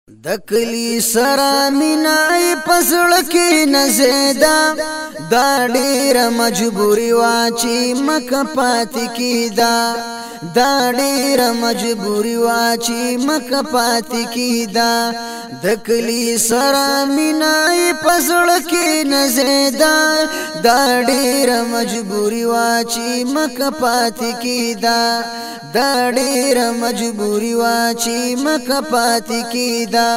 دکلی سره مینای پزړ کې نزیدا دا ډیر مجبوری واچی مک پات کیدا دا ډیر مجبوری واچی مک پات کیدا دکلی سره مینای پزړ کې نزیدا دا ډیر مجبوری واچی مک پات کیدا دا ډیر مجبوری واچی مک پات کیدا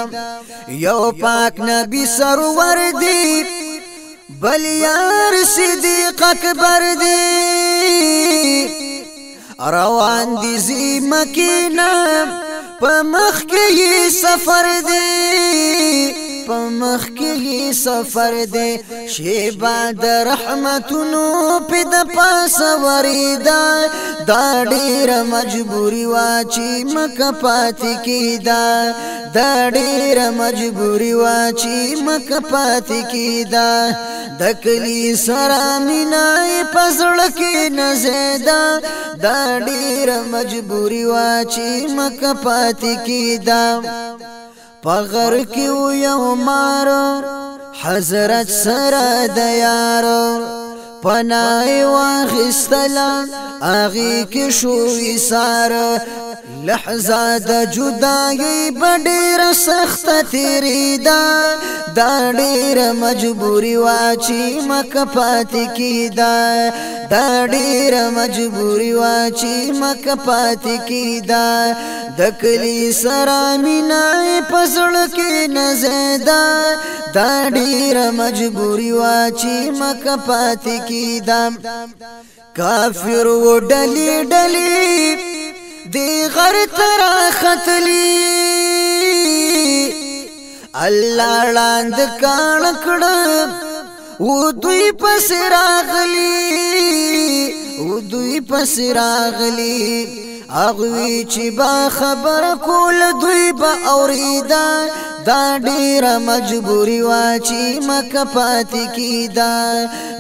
یو پاک نبی سرور دی بل یار صدیق اکبر دی روان دی زی مکینه په مخ کې سفر دی په مخ کې سفر دی شیبا د رحمتونو په د پاس وریدا دا ډیر مجبوری واچی مک پات کیدا دا ډیر مجبوری واچی مک پات کیدا دکلی سره مینای پزړ کې نزیدا دا ډیر مجبوری واچی مک پات کیدا پغر کې یو مار حضرت سره د یار پنای واخستلا اغي کې شو ایثار لحظه د جدای ډېر سخت تیری دا دا ډېر مجبوری واچی مک پات کیدا دا ډېر مجبوری واچی مک پات کیدا دکلی سره مینای پزړ کې نزیدا دا ډېر مجبوری واچی مک پات کیدا کافر و ډلی ډلی دی غر ترا ختلی الله لاند کان کړ او دوی پس راغلی او دوی پس راغلی اغوی چې با خبر کول دوی با اوریدا دا ډیر مجبوری واچی مک پات کیدا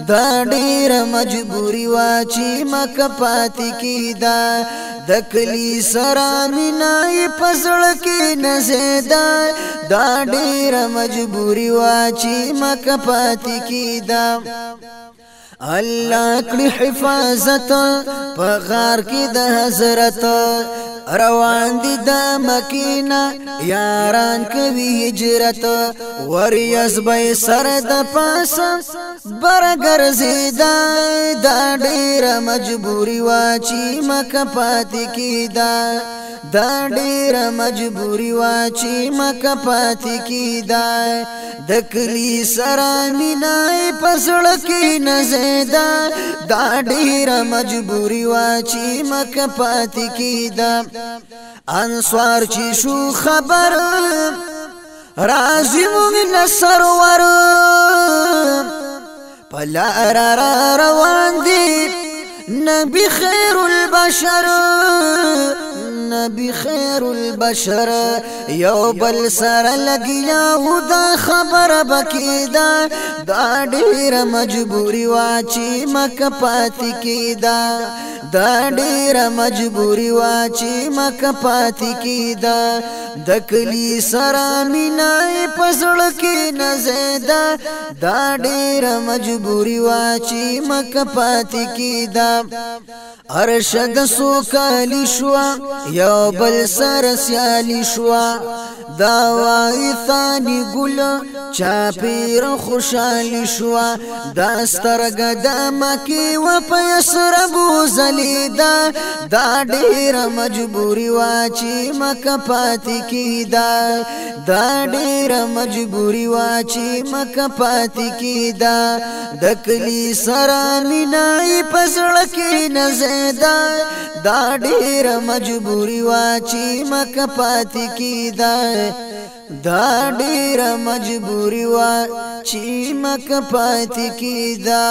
دا ډیر مجبوری واچی مک پات کیدا دکلی سره مینای پزړ کې نزیدا دا ډیر مجبوری واچی مک پات کیدا الله کړي حفاظت په غار کې د حضرت روان دي د مکینه یاران کوي هجرت وریاض به سر د پاسه برګرځیدا دا ډیر مجبوری واچی مک پات کیدا دا ډیر مجبوری واچی مک پات کیدا دکلی سره مینای پزړ کې نزیدا دا ډیر مجبوری واچی مک پات کیدا انصار چې شو خبر راځي موږ نصر ور پلار را روان دي نبی خیر البشر نبی خیر البشر یو بل سره لګیا او دا خبر بکیدا دا ډیر مجبوری واچی مک پات کیدا دا ډیر مجبوری واچی مک پات کیدا دکلی سره مینای پزړ کې نزیدا دا ډیر مجبوری واچی مک پات کیدا ارشد سو کالی شو یو بل سره سیالی شو دا وای ثانی ګل چا پیر خوشالی شو دا سترګ د مکی و پیسر بوزلی دا دا ډیر مجبوری واچی مک پات کیدا دا ډیر مجبوری واچی مک پات کیدا دکلی سره مینای پزړ کې نزیدا دا ډیر مجبوری واچی مک پات کیدا دا ډیر مجبوری واچی مک پات کیدا۔